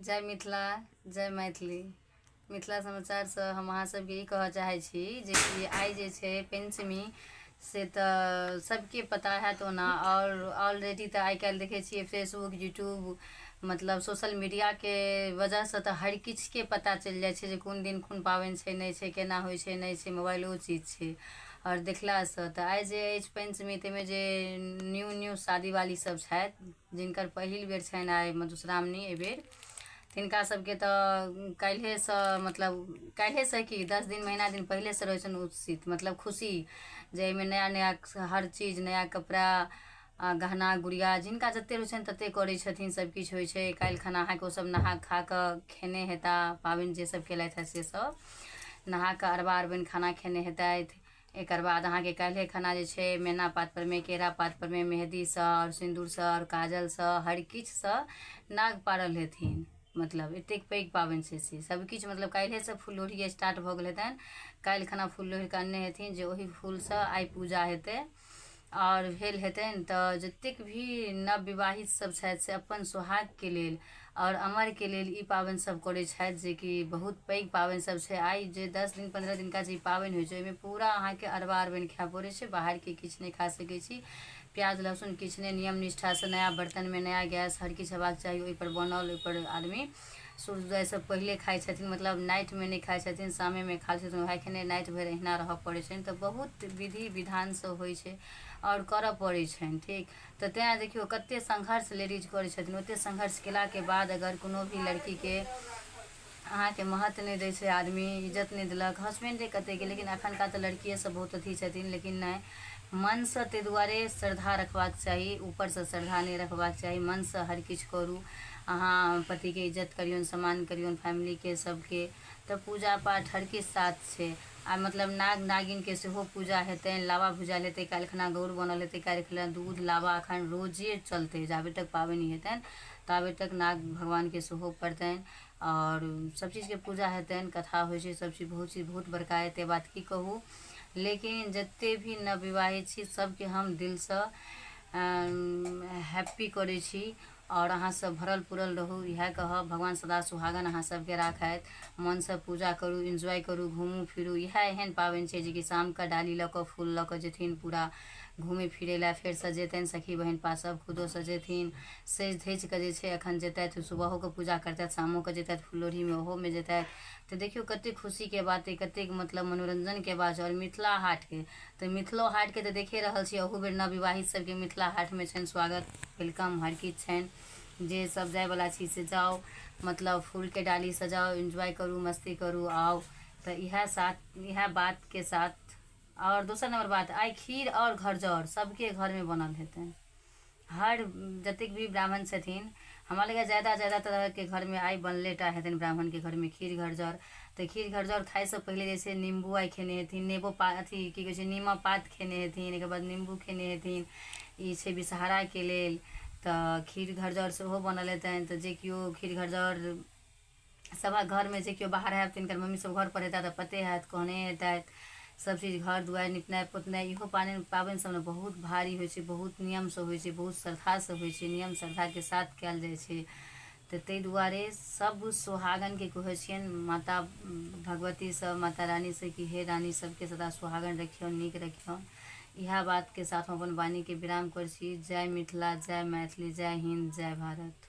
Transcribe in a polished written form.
जय मिथिला, जय मैथिली। मिथिला समाचारसँ हम अहाँ सबके ई कहऽ चाहै छी जेकि आइ जे छै पञ्चमी, से तऽ सबके पता हैत ओना। आओर ऑलरेडी तऽ आइ काल्हि देखै छियै फेसबुक, यूट्यूब, मतलब सोशल मीडियाके वजहसँ तऽ हर किछुके पता चलि जाइ छै जे कोन दिन कोन पाबनि छै, नहि छै, केना होइ छै, नहि छै, मोबाइलो चीज छै आओर देखलासँ तऽ आइ जे अछि पञ्चमी, ताहिमे जे न्यू न्यू शादीवाली सब छथि, जिनकर पहिल बेर छनि आइ मधुश्रावणी एहिबेर, तिनका सबके तऽ काल्हिएसँ, मतलब काल्हिएसँ की, 10 दिन, महीना दिन पहिलेसँ रहै छनि उत्सित, मतलब खुशी जे एहिमे नया नया हर चीज, नया कपड़ा आ गहना गुड़िया जिनका जतेक होइ छनि ततेक करै छथिन। सबकिछु होइ छै। काल्हि खना अहाँके ओसब नहा खा कऽ खेने हेता। पाबनि जे सब केलथि हँ से सब नहा कऽ अरबा अरबाइन खाना खेने हेतथि। एकर बाद अहाँके काल्हिए खना जे छै मैना पातपरमे, केरा पातपरमे मेहदीसँ आओर सिन्दूरसँ आओर काजलसँ, हर किछुसँ नाग पारल हेथिन। मतलब एतेक पैघ पाबनि छै से सबकिछु, मतलब काल्हिएसँ फूल लोढ़ी स्टार्ट भऽ गेल हेतनि। काल्हि खना फूल लोढ़ि कऽ अनने हेथिन जे ओहि फूलसँ आइ पूजा हेतै आओर भेल हेतनि। तऽ जतेक भी नवविवाहित सब छथि से अपन सोहागके लेल आओर अमरके लेल ई पाबनि सब करै छथि, जेकि बहुत पैघ पाबनि सब छै। आइ जे 10 दिन, 15 दिनका जे ई पाबनि होइ छै, ओहिमे पूरा अहाँके अरबा अरबाइन खाय पड़ै छै। बाहरके किछु नहि खा सकै छी, प्याज लहसुन किछु नहि। नियम निष्ठासँ नया बर्तनमे, नया गैस, हर किछु हेबाक चाही, ओहिपर बनल, ओहिपर आदमी सूर्योदयसँ पहिले खाइ छथिन। मतलब नाइटमे नहि खाइ छथिन, शामेमे खा छथिन। वएह खेने नाइट भरि अहिना रहऽ पड़ै छनि। तऽ बहुत विधि विधानसँ होइ छै आओर करऽ पड़ै छनि। ठीक, तऽ तेँ देखियौ कतेक संघर्ष लेडीज करै छथिन। ओतेक संघर्ष केलाके बाद अगर कोनो भी लड़कीके अहाँके महत्व नहि दै छै आदमी, इज्जत नहि देलक हसबेंडे कतेकके, लेकिन एखनका तऽ लड़किए सब बहुत अथी छथिन। लेकिन नहि, मनसँ ताहि दुआरे श्रद्धा रखबाक चाही, ऊपरसँ श्रद्धा नहि रखबाक चाही। मनसँ हर किछु करू अहाँ, पतिके इज्जत करियौन, सम्मान करियौन, फैमिलीके सबके। तऽ पूजा पाठ हर किछु साथ छै। आ मतलब नाग नागिनके सेहो पूजा हेतनि, लाबा भुजायल हेतै, काल्हि खना गौर बनल हेतै। काल्हि खना दूध लाबा एखन रोजे चलतै। जाबे तक पाबनि हेतनि ताबे तक नाग भगवानके सेहो पड़तनि आओर सब चीजके पूजा हेतनि, कथा होइ छै, सब चीज, बहुत चीज, बहुत बड़का एते बात की कहू। लेकिन जते भी नवविवाहित छी, सबके हम दिलसँ हैप्पी करै छी आओर अहाँ सब भरल पुरल रहू, इएह कहब। भगवान सदा सुहागन अहाँ सबके राखथि। मनसँ पूजा करू, एन्जॉय करू, घूमू फिरू। इएह एहन पाबनि छै जेकि शामके डाली लऽ कऽ, फूल लऽ कऽ जेथिन पूरा घूमै फिरै लए, फेर सजेतनि सखी बहिनपा सब, खुदो सजेथिन, सजि धजि कऽ जे छै एखन जेतथि। सुबहोके पूजा करतथि, शामोके जेतथि फूल लोढ़ीमे, ओहोमे जेतथि। तऽ देखियौ कतेक खुशीके बात अइ, कतेक मतलब मनोरञ्जनके बात छै। आओर मिथिला हाटके तऽ, मिथिलो हाटके तऽ देखे रहल छी, अहू बेर नवविवाहित सबके मिथिला हाटमे छनि स्वागत, welcome, हर किछु छनि। जे सब जाइवला छी से जाउ, मतलब फूलके डाली सजाउ, एन्जॉय करू, मस्ती करू, आउ। तऽ इएह साथ, इएह बातके साथ आओर दोसर नम्बर बात, आइ खीर आओर घरजौर सबके घरमे बनल हेतनि। हर जतेक भी ब्राह्मण छथिन, हमरा लगैए ज्यादा ज्यादा तरहके घरमे आइ बनले टा हेतनि ब्राह्मणके घरमे खीर घरजौर। तऽ खीर घरजौर खाइसँ पहिले जे छै निम्बू आइ खेने हेथिन, नेबो पा अथी की कहै छै, नीमक पात खेने हेथिन, एकर बाद निम्बू खेने हेथिन। ई छै विषहराके लेल। तऽ खीर घरजौर सेहो बनल हेतनि। तऽ जे केओ खीर घरजौर सभक घरमे, जे केओ बाहर हैब तिनकर मम्मी सब घरपर हेता तऽ पते हैत, कहने हेतथि। सबचीज घर दुआरि निपनाइ पोतनाइ, इहो पाबनि पाबनि सबमे बहुत भारी होइ छै, बहुत नियमसँ होइ छै, बहुत श्रद्धासँ होइ छै, नियम श्रद्धाके साथ कयल जाइ छै। तऽ ताहि दुआरे सब सोहागनके कहै छियनि माता भगवतीसँ, माता रानीसँ कि हे रानी, सबके सदा सुहागन रखियौन, नीक रखियौन। इएह बातके साथ हम अपन वाणीके विराम करै छी। जय मिथिला, जय मैथिली, जय हिन्द, जय भारत।